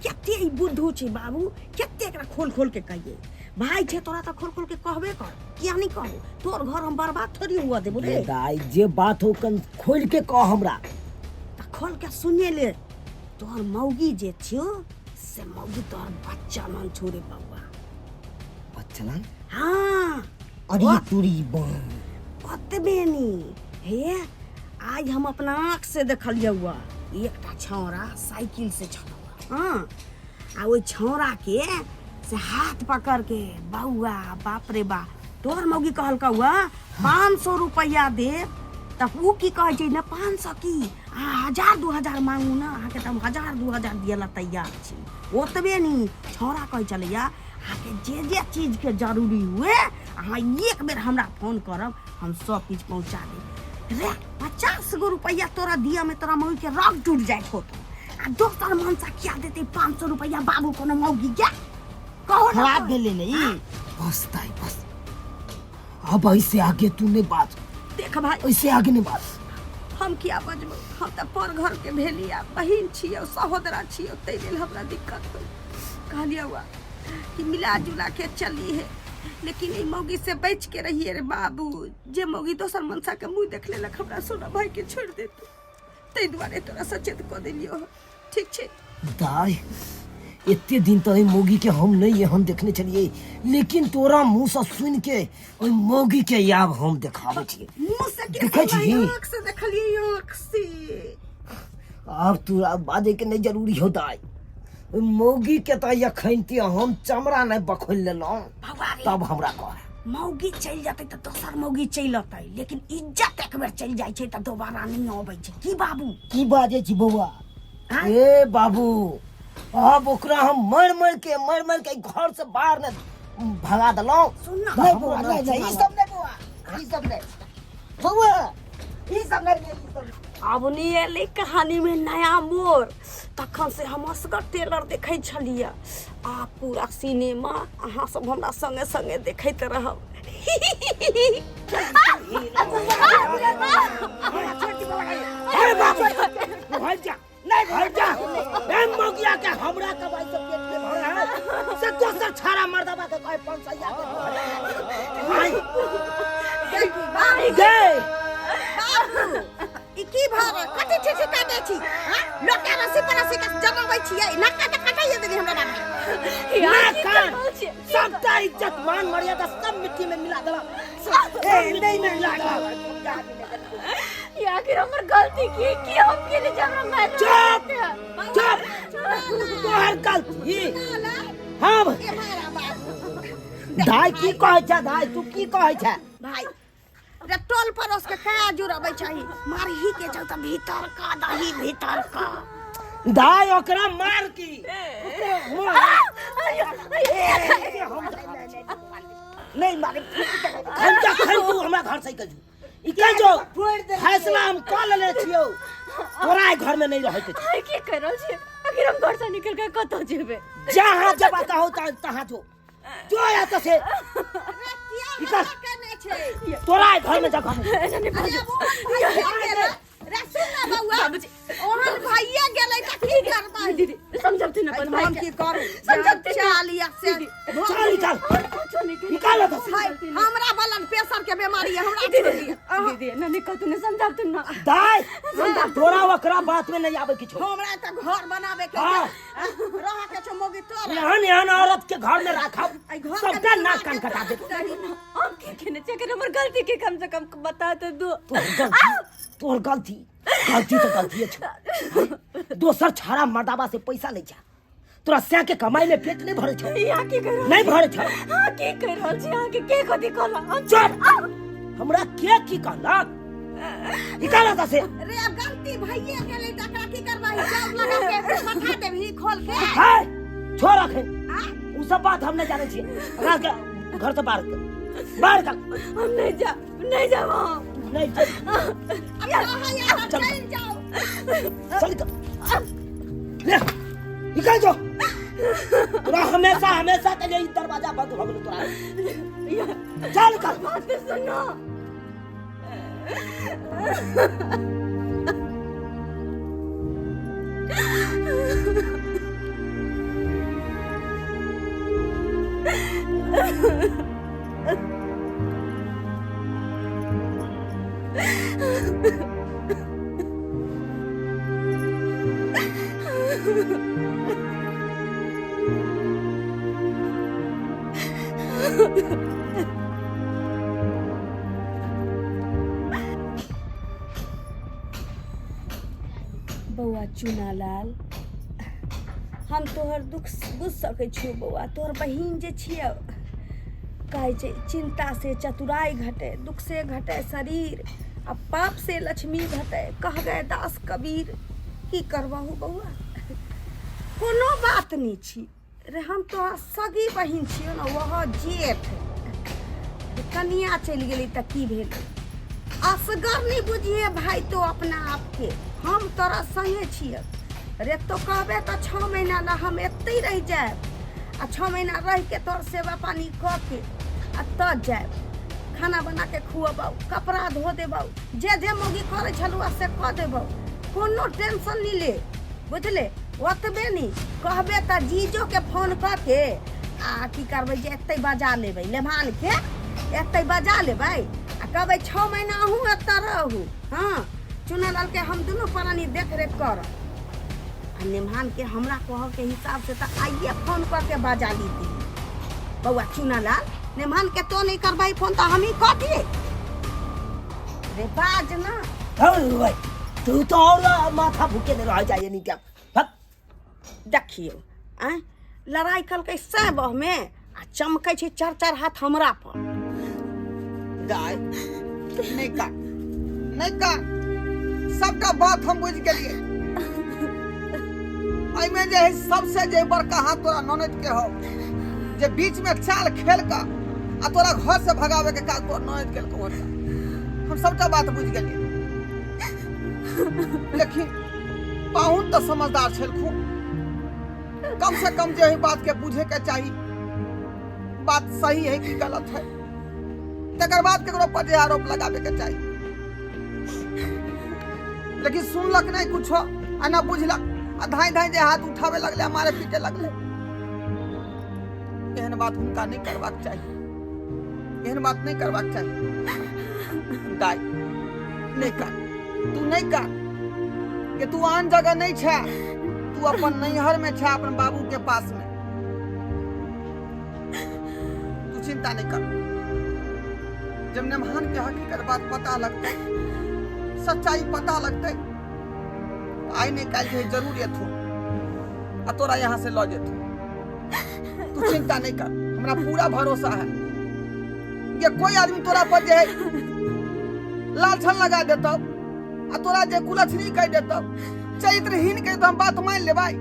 कते ई बुद्धू छै बाबू कते एकरा खोल खोल के कहिए भाई छै तोरा तऽ खोल खोल के कहबे कर किया नहीं कहू तोर घर हम बर्बाद थोड़ी हुआ देबो रे दाई जे बात हो कन खोल के कह हमरा तऽ खोल के सुनिए ले तोहर मौगी जे छियो से मौगी तोहर बच्चा मन छौ रे बौआ बच्चा ना हाँ अरे तुरी बम ओतबे नी हे आज हम अपना आँख से देखलियै हुआ एकटा छौड़ा साइकिल से छलौआ हाँ आ ओहि छौड़ा के से हाथ पकड़ के बौआ बाप रे बा तोहर मौगी कहलकौ हुआ 500 रुपैआ दे तब उ की कहै छै ने 500 की अहाँ 1000 2000 मांगू ने अहाँके तऽ हम 1000 2000 दिअ लए तैयार छी ओतबे नी छौड़ा कहै छलैया अहाँके जे जे चीजके जरूरी हुए अहाँ एक बेर हमरा फोन करब हम सब किछु पहुँचा देब रे 50 गो रुपैआ तोरा दिया में तोरा मौगी के रग टूट जाइत होतो आ दोसर मनसा किया देते 500 रुपैआ बाबू कोनो मौगी के कहो ना खराब भेलै ने ई बस दाई बस अब ऐसे आगे तू नहीं बात देख भाई ऐसे आगे नहीं बात हम किया बजबो हम तऽ पर घर के भेली आ बहिन छियौ सहोदरा छियौ ताहि लेल हमरा दिक्कत होइ कहलियै हुआ कि मिला जुला के चली है लेकिन ई मौगी से बच के रहिए रे बाबू जे मौगी दोसर मनसा के मुंह देख लेलक हमरा सोना भाई के छोड़ देतू ताहि दुआरे तोरा सचेत कऽ देलियौ हँ। ठीक छै दाई एते दिन तऽ एहि मौगी के हम नहीं एहन देखने छलियै लेकिन तोरा मुंह से सुन के ओहि मौगी के आब हम देखाबै छियै मुंह से के देखै छी? आँख से देखलियै आँख से आब तोरा बाजै के नहीं जरूरी हो दाई ओहि मौगी के तऽ एखन हम चमड़ा नहीं बखोलि लेलहुँ बौआ रे तब हमरा कह मौगी चलि जेतै तऽ दोसर मौगी चलि अतै लेकिन इज्जत एक बेर चलि जाइ छै तऽ दोबारा नहि अबै छै की बाबू की बाजै छी बौआ आँय? ए बाबू अब ओकरा हम मर मर के मर मर के घर से बाहर ने भगा देलहुँ सुन ना नहीं बौआ नहीं नहीं ई सब नहीं बौआ ई सब नहीं बौआ ई सब नहीं ई सब नहीं। आब नहि एलै कहानीमे नया मोड़ तखन से हम असगर टेलर देखै छलियै आ पूरा सिनेमा अहाँ सब हमरा संगे संगे देखैत रहब अरे बाबू भाग जा नहीं भाग जा ए मौगिया के हमरा कमाई से पेट में भरा है से दोसर छाड़ा मर्दबा के कहे पंसैया के भाई गए ई की भऽ गेल कथी छी छी काटै छी हाँ? लोक के रस्सी पर रस्सी के जमाबै छियै नाक के काटैये देली हमरा बाप ना कान सबटा इज्जत मान मर्यादा सब मिट्टी में मिला देला सब मिट्टी में मिला देला ये आखिर हमर गलती की की हम केने जे हमरा मार चुप चुप तोहर गलती हम दाई की कहै छै दाई तू की कहै छै भाई रे टोल पड़ोस के कया जुड़बै छही मारही के जाउ तऽ भीतर का दही भीतर का दाय ओकरा मार की ओकरा मार। नहीं मारे हम जखन तू हमरा घर से निकल जो निकल जो फैसला हम कऽ लेने छियौ तोरा एहि घर में नहीं रहै के छौ। आइ की कर रहल छी आखिर हम घर से निकल के कतऽ जेबै जहाँ जब कहो तहाँ जो जो एतऽ से किया निकल। केने छै तोरा एहि घर में जगह नहीं ऐसा नहीं अरे बाजू वो भाइये गेलै रे सुन ना बौआ बाबूजी। ओहन भाइये गेलै तऽ की करबै दीदी समझौती ना अपन भाई हम के की करू समझौती ना। चाल या से दीदी। चल निकल और कुछो नहीं करी। निकाल एतऽ से। हाय, हमरा ब्लड प्रेशर के बीमारी है हमरा छोड़ दीदी दिअ। अहाँ- दीदी ना निकल तू ना समझावती ना दाय तोरा ओकरा बात में नहीं आवे किछो हमरा तऽ घर बनाबे के हाँ। छै रह के छै मोगी तोरा एहन एहन औरत के घर में राखब एहि घर के सबटा नाक कान कटा देब हम की केने छी अगर हमर गलती के कम से कम बता तो दो तोहर गलती तोहर गलती गलती तो गलती छौ दोसर छाड़ा मर्दाबा से पैसा लै छै तोरा सै के कमाई में पेट नहीं भरे छौ यहाँ की कर नहीं भरे छौ हाँ की कर रहल छी अहाँ के के कथी कहला हम चुप हमरा के की कहलक निकाल एतऽ से रे अब गलती भइए गेलै तऽ एकरा की करबही चाउर लगा के पठा देबही खोल के है छोड़ अखन उ सब बात हम नहीं जाने छियै एकरा के घर से बाहर कर बाहर कर हम नहीं जा नहीं जाब हम नहीं चल अब कहाँ यहाँ चल। चलि जाओ चल निकल ले निकल जो तोरा हमेशा हमेशा के लिए ई दरवाजा बंद हो गेल तोरा चल निकल बात तो सुनो बौआ चुनालाल हम तोहर दुख बुझ सकै छियौ बौआ तोहर बहिन जे छियौ कहै छै चिन्ता से चतुराइ घटे दुख से घटे शरीर आ पाप से लक्ष्मी घटे कह गए दास कबीर की करबहु बौआ कोनो बात नहि छी रे हम तोहर सगी बहिन छियौ ने वह जेठ कनिया चलि गेली तऽ की भेलै असगर नहि बुझिए भाई तो अपना आपके हम तोरा संगे छियै रे तो कहबे तऽ छओ महीना ला हम एतहि रहि जायब आ छओ महीना रहिके तोहर सेवा पानी कऽ के आ तब जायब खाना बना के खुअबौ कपड़ा धो देबौ जे जे मौगी करै छलहुँ से कऽ देबौ कोनो टेंशन नहि ले बुझले ओतबे नहि कहबे तऽ जीजोके फोन कऽ के आ की करबै जे एतहि बजा लेबै लेभानके एतहि बजा लेबै आ कहबै छओ महीना अहूँ एतऽ रहू हँ चुनालालके हम दुनू प्राणी देखरेख करब आ नेमहानके हमरा कहऽके हिसाबसँ तऽ आइए फोन कऽ के बजा लीती बौआ चुनालाल नेमहानके तो नहि करबै फोन तऽ हमही कऽ दियै रे बाज ना अरे तू तो और माथा भूखे दे रह जाइए नहीं क्या हट देखियौ आँय लड़ाइ कलकै सए बहमे आ चमकै छै चार चार हाथ हमरा पर दाय नहि काट नहि काट सबटा बात हम बुझि गेलियै एहिमे जे है सबसे जे बड़का हाथ तोरा ननद के हो जे बीच में चाल खेल का आ तोरा घर से भगावे के काज तोरा ननद केलको होता हम सबटा बात बुझि गेलियै लेकिन पाहुन तऽ समझदार छलखुन कम से कम जे है बात के बुझे के चाही बात सही है कि गलत है तकर बाद केकरो पर जे आरोप लगावे के चाही लेकिन सुनलक नहीं कुछो आ ना बुझलक आ धाई धाई जे हाथ उठावे लगले आ मारे पीटे लगले एहन बात हुनका नहीं करबाक चाही एहन बात नहीं करबाक चाही दाई नहीं कर तू नहीं कर कि तू आन जगह नहीं छे तू अपन नैहर में छे अपन बाबू के पास में तू चिंता नहीं कर जब नेमहान के हकीकत बात पता लगते सच्चाई पता लगते आइ नहीं काल्हि जे जरूर एथो आ तोरा यहाँ से लऽ जेथो तू चिंता नहीं कर हमरा पूरा भरोसा है कि कोई आदमी तोरा पर जे है लालछन लगा देतौ आ तोरा जे कुलक्षणी कहि देतौ चरित्रहीन के तऽ हम बात मानि लेबै?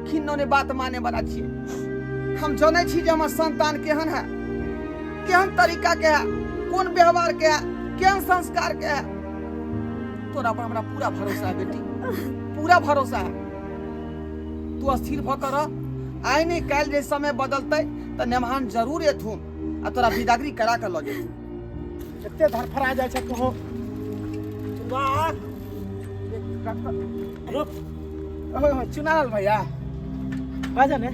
किन्नो ने बात माने वाला छियै। हम जनै छी जे हमर संतान केहन है, केहन तरीका के है, कोन व्यवहार के है, केहन संस्कार के है। तोरा पर हमरा पूरा भरोसा है बेटी, पूरा भरोसा है। तू स्थिर भऽ कर रह। आइ नहि काल्हि जे समय बदलतै तऽ नेमहान जरूर एथुन आ तोरा बिदागरी करा कऽ लऽ जेथुन। एते धरफड़ा जाइ छै कहो। वाह, रुक। ओ चुनाल भैया, बाजा ने।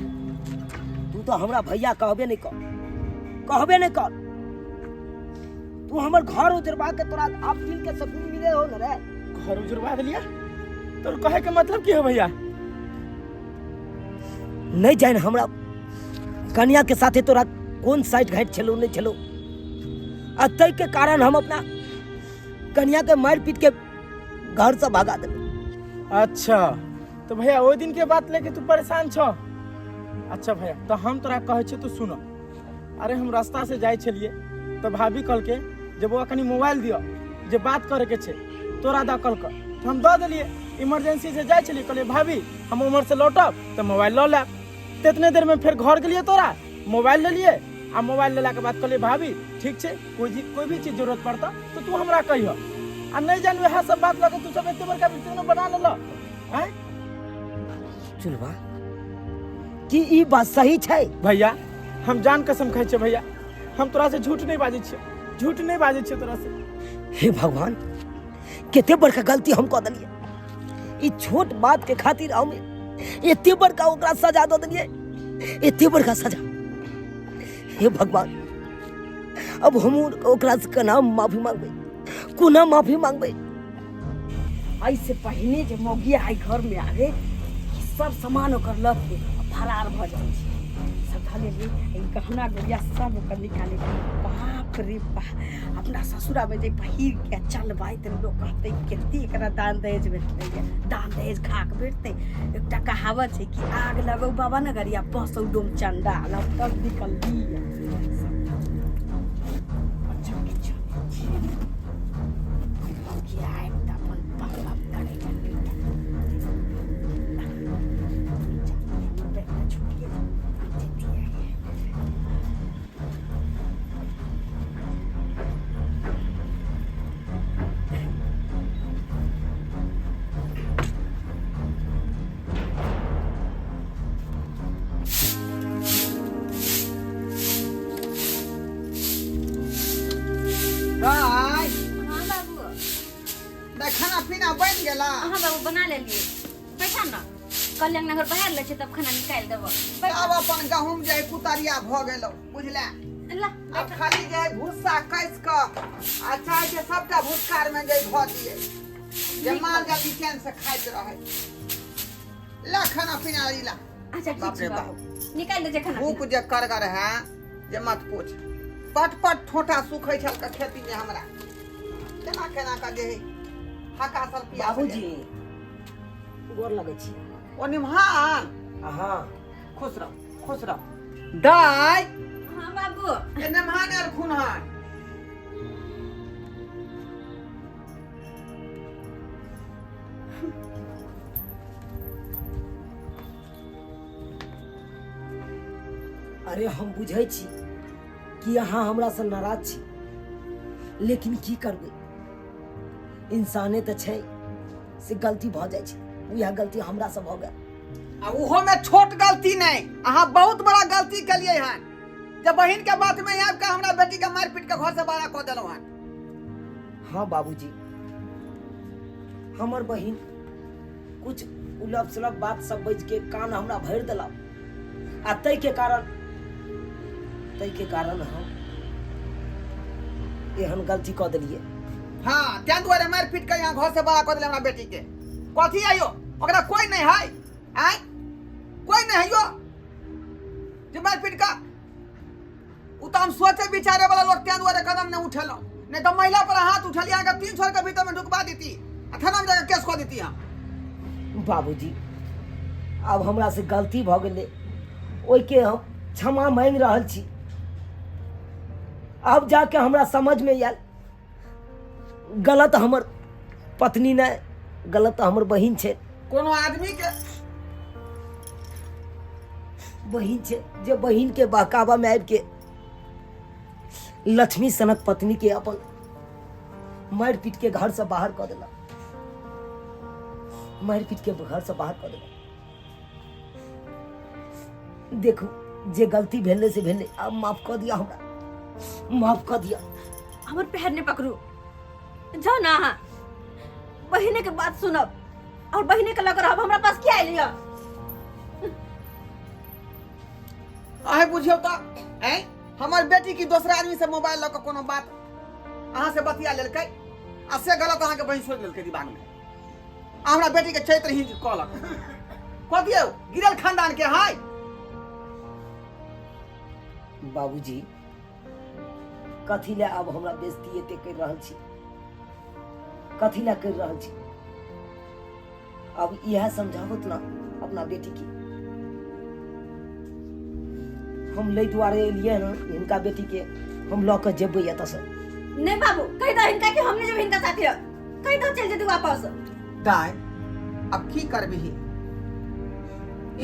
तू तो हमरा भैया कहबे नहीं कर, कहबे नहीं कर। तू हमर घर उजरवा के तोरा आप दिल के सकून मिले हो न रे। घर उजरवा देलिया? तोर कहे के मतलब की हो भैया? नहीं जान हमरा कन्या के साथे तोरा कोन साइड घाट छलो नहीं छलो, आ तै के कारण हम अपना कन्या के मार पीट के घर से भगा देलो। अच्छा तो भैया ओहि दिन के बात लेके तू परेशान छो? अच्छा भैया तो हम तोरा कहै छियो, तू सुनो। अरे हम रास्ता से जाइ छलिए तो भाभी कहलके जे बौआ कनी मोबाइल दियो जे बात करे के छै तोरा दऽ कहलक, तो हम दऽ देलिए। इमरजेंसी से जाइ छलिए, कहलिए भाभी हम उम्हर से लौटब तो मोबाइल लऽ लेब। तेतने देर में फेर घर गेलिए, तोरा मोबाइल लेलिए। आ मोबाइल लेला के बाद कहलिए भाभी ठीक छै, कोई भी चीज जरूरत पड़ता तो तू हमरा कहिह। आ नहीं जान वएह सब बात लऽ के तू सब एते बड़का विषय बना लेलऽ आँय। चुलवा की ई बात सही छै? भैया हम जान कसम खाइ छियै भैया, हम तोरा से झूठ नहीं बाजै छियै, झूठ नहीं बाजै छियै तोरा से। हे भगवान, कते बड़का गलती हम कऽ देलियै। ई छोट बात के खातिर हम एते बड़का ओकरा सजा दऽ देलियै, एते बड़का सजा। हे भगवान, अब हम ओकरा से केना माफी मांगबै, कोना माफी मांगबै? एहिसे पहिने जे मौगिया एहि घरमे आवे कि सब सामान ओकर लऽ के फरार भऽ जाइ छै। सब धऽ लेलियै ई गहना गुड़िया सब ओकर निकाले। बाप रे बाप, अपना ससुरामे जे पहिर के चलबै तऽ लोक कहतै कते एकरा दान दहेज भेटलै, दान दहेज खा के भेटतै। एकटा कहावत छै कि आग लगौ बाबा नगरिया बसौ डोम चंडा। तब निकलली। अच्छा किछु आयब तऽ अपन बाप बाप करै दाइ। हाँ बाबू। दाइ, खाना पीना बनि गेला? हाँ बाबू, बना लेलिए। बैठा न, कल अंगना घर बहार ले छै तब खाना निकालि देबो। आब अपन गहूम जे कुतरिया भऽ गेलौ, बुझले? ला। आब खाली जे भुस्सा कसि कऽ आ चाहे छै सबटा भुस्कार मे जे धऽ दियै जे माल जाल चैन से खाइत रहै। ला खाना पीना ला। अच्छा ठीक बाप छै रे बाबू, निकालि दे जे खाना। भूख जे करगर है जे मत पूछ। पट पट ठोठा सुखै छल के खेती में हमरा केना केना के जे हका सल पिया। बाबूजी, गोर लगै छी। ओ निम्हान। हाँ। खुश रह, खुश रह दाइ। हाँ बाबू। ए निम्हान एलखुन हन। अरे हम बुझै छी कि अहाँ हमरा से नाराज छी, लेकिन की करबै, इंसाने तऽ छै से गलती भऽ जाइ छै। उएह गलती हमरा से भऽ गेल। आ उहो में छोट गलती नहीं, अहाँ बहुत बड़ा गलती केलिए हन जे बहिन के बात में आबि के हमरा बेटी के मारि पीट के घर से बाहर कऽ देलहुँ हन। हाँ बाबूजी, हमर बहिन कुछ उलप सुलप बात सब बज के कान हमरा भरि देलक आ ताहि के कारण हम एहन गलती कऽ देलियै। हाँ, तें दुआरे मारि पीट के यहाँ घर से बाहर कऽ देले हमरा बेटी के। कथी आइयो ओकरा कोई नहीं है? आय कोई नहीं है यो जे मारि पीट के? उ तऽ हम सोचे विचारे वाला लोग, तें दुआरे कदम नहीं उठेलहुँ, नहीं तऽ महिला पर हाथ उठलियै अहाँके 300 के भीतर में ढुकबा देती आ थाना में जाके केस कऽ देती हम। बाबूजी, आब हमरा से गलती भऽ गेलै, ओहिके हम क्षमा मांगि रहल छी। आब जाके हमरा समझमे आयल, गलत हमर पत्नी नहि, गलत हमर बहिन छै। कोनो आदमी के बहिन छै जे बहिन के बहकावा में आबि के लक्ष्मी सनक पत्नी के अपन मारि पीट के घर से बाहर कऽ देलक, मारि पीट के घर से बाहर कऽ देलक। देखू जे गलती भेलै से भेलै, आब माफ कऽ दिअ हमरा, माफ कऽ दिअ। हमर पैर नहीं पकड़ू, जाओ ना अहाँ बहिने के बात सुनब और बहिने के लग रहब। हमरा पास क्या आयल यऽ? अहें बुझियौ तऽ ऐं हमर बेटी की दोसरा आदमी से मोबाइल लऽ कऽ कोनो बात अहाँ से बतिया लेलकै आ से गलत अहाँके बहिन सोचि लेलकै दिमाग में आ हमरा बेटी के चरित्रहीन कहलक। कह दियौ गिरल खानदान के हाय। बाबूजी कथी ले आब हमरा बेइज्जती एते करि रहल छी, कथी ले करि रहल छी? अब इएह समझाबत ना अपना बेटी के। हम लै दुआरे एलियै हन, हिनका बेटी के हम लऽ कऽ जेबै एतऽसँ। नहीं बाबू, कहि दो हिनका कि हम नहीं जेबै हिनका साथे, कहि दो चलि जेतै वापस। दाय अब की करबिही,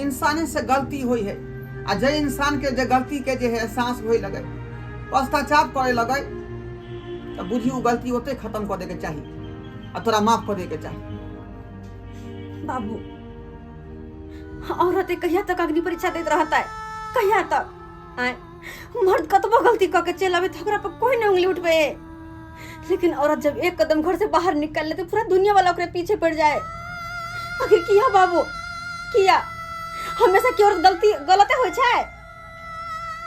इंसाने से गलती होई है आ जे इंसान के जे गलती के जे है एहसास होए लगे, पश्चाताप करे लगे, तो बुझी उ गलती ओते खत्म कर देके चाही आ तोरा माफ कर देके चाही। बाबू औरत कहिया तक अग्नि परीक्षा देत रहता है, कहिया तक? आय मर्द कतबो गलती कऽ के चलि आबे तऽ ओकरा पर कोई नहीं उंगली उठबे, लेकिन औरत जब एक कदम घर से बाहर निकल ले तो पूरा दुनिया वाला ओकरे पीछे पड़ जाए। आखिर किया बाबू, किया हमेशा की औरत गलती गलते होइ छै?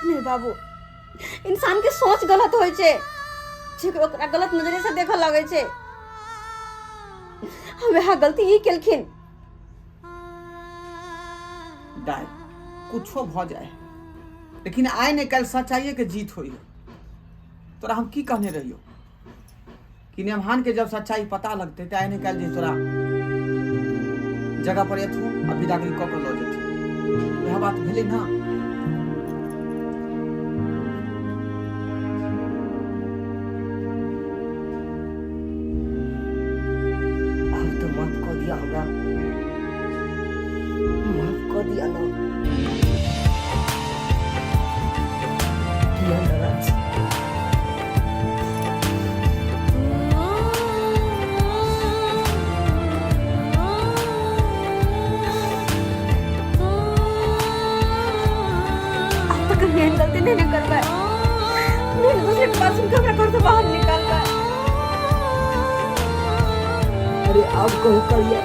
नहीं बाबू, इंसान के सोच गलत होइ छै, जे ओकरा गलत नजरे से देखऽ लगै छै। हम वएह गलती ई केलखिन। दाय कुछो भऽ जाए लेकिन आइ ने काल्हि सच्चाइए के जीत होई है। तोरा हम की कहने रहियो कि नेमहान के जब सच्चाई पता लगते तो आइ ने काल्हि जे तोरा जगह पर एथू आ विदागरी कऽ के लऽ जेथी, वएह बात भेलै ना। आब तो माफ कऽ दिया हमरा, माफ कऽ दिया ना। किया नाराज छी? अब तक हम एहन गलती नहीं ना करबै, नहीं दूसरे के बात सुनकर हमरा घर से बाहर निकालबै। अरे आब कहू करिए,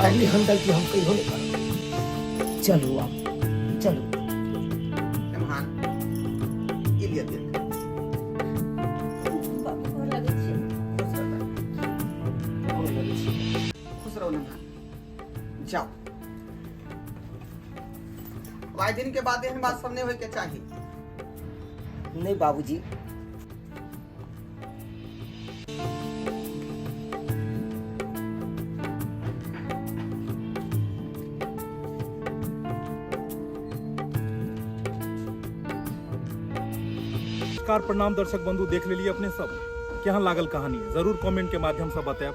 अभी हम गलती हम कहियो नहीं करब। चलू आब चलू। नेमहान ई लिअ देख। बाबू गोर लगै छी। खुश रह दाय। गोर लगै छी। खुश रहो नेमहान, जाओ। आइ दिन के बाद एहन बात सब नहीं होय के चाही। नहीं बाबूजी। नमस्कार प्रणाम दर्शक बंधु, देख लेलिए अपने सब केहन लागल कहानी जरूर कमेंट के माध्यम से बतायब।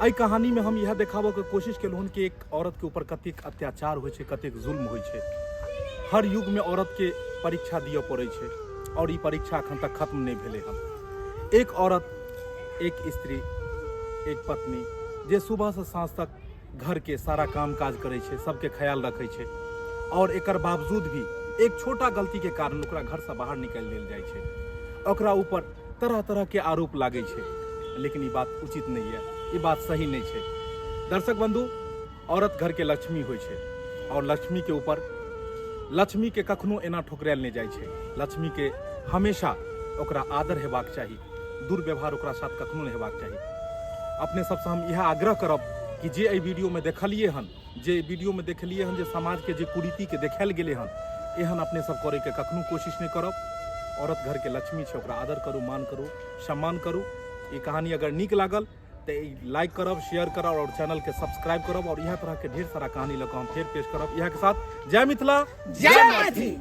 एहि कहानी में हम यह देखाबऽ के कोशिश केलहुँ कि एक औरत के ऊपर कतेक अत्याचार होइ छै, कतेक जुल्म होइ छै। हर युग में औरत के परीक्षा दिअ पड़ै छै और ई परीक्षा अखन तक खत्म नहीं भेलै हन। एक औरत, एक स्त्री, एक पत्नी जे सुबह से साँझ तक घर के सारा काम काज करै छै, सबके ख्याल रखै छै और एकर बावजूद भी एक छोटा गलती के कारण ओकरा घर से बाहर निकालि देल जाइ छै, ओकरा ऊपर तरह तरह के आरोप लागै छै। लेकिन ई बात उचित नहीं है, ई बात सही नहीं छै। दर्शक बंधु, औरत घर के लक्ष्मी होइ छै और लक्ष्मी के ऊपर लक्ष्मी के कखनो एना ठोकरायल नहीं जाइ छै। लक्ष्मी के हमेशा ओकरा आदर हेबाक चाही, दुर्व्यवहार ओकरा साथ कखनो नहीं हेबाक चाही। अपने सबसे हम इएह आग्रह करब कि जे एहि वीडियो में देखलिए हन, जे एहि वीडियो में देखलिए हन जे समाज के जे कुरीति के देखायल गेलै हन, एहन अपने सब करे के कखनो कोशिश नहीं करब। औरत घर के लक्ष्मी छै, ओकरा आदर करू, मान करू, सम्मान करू। ई कहानी अगर नीक लागल तो लाइक करब, शेयर करब और चैनल के सब्सक्राइब करब और इएह तरह के ढेर सारा कहानी लऽ कऽ हम फेर पेश करब। इएह के साथ जय मिथिला, जय मैथिली।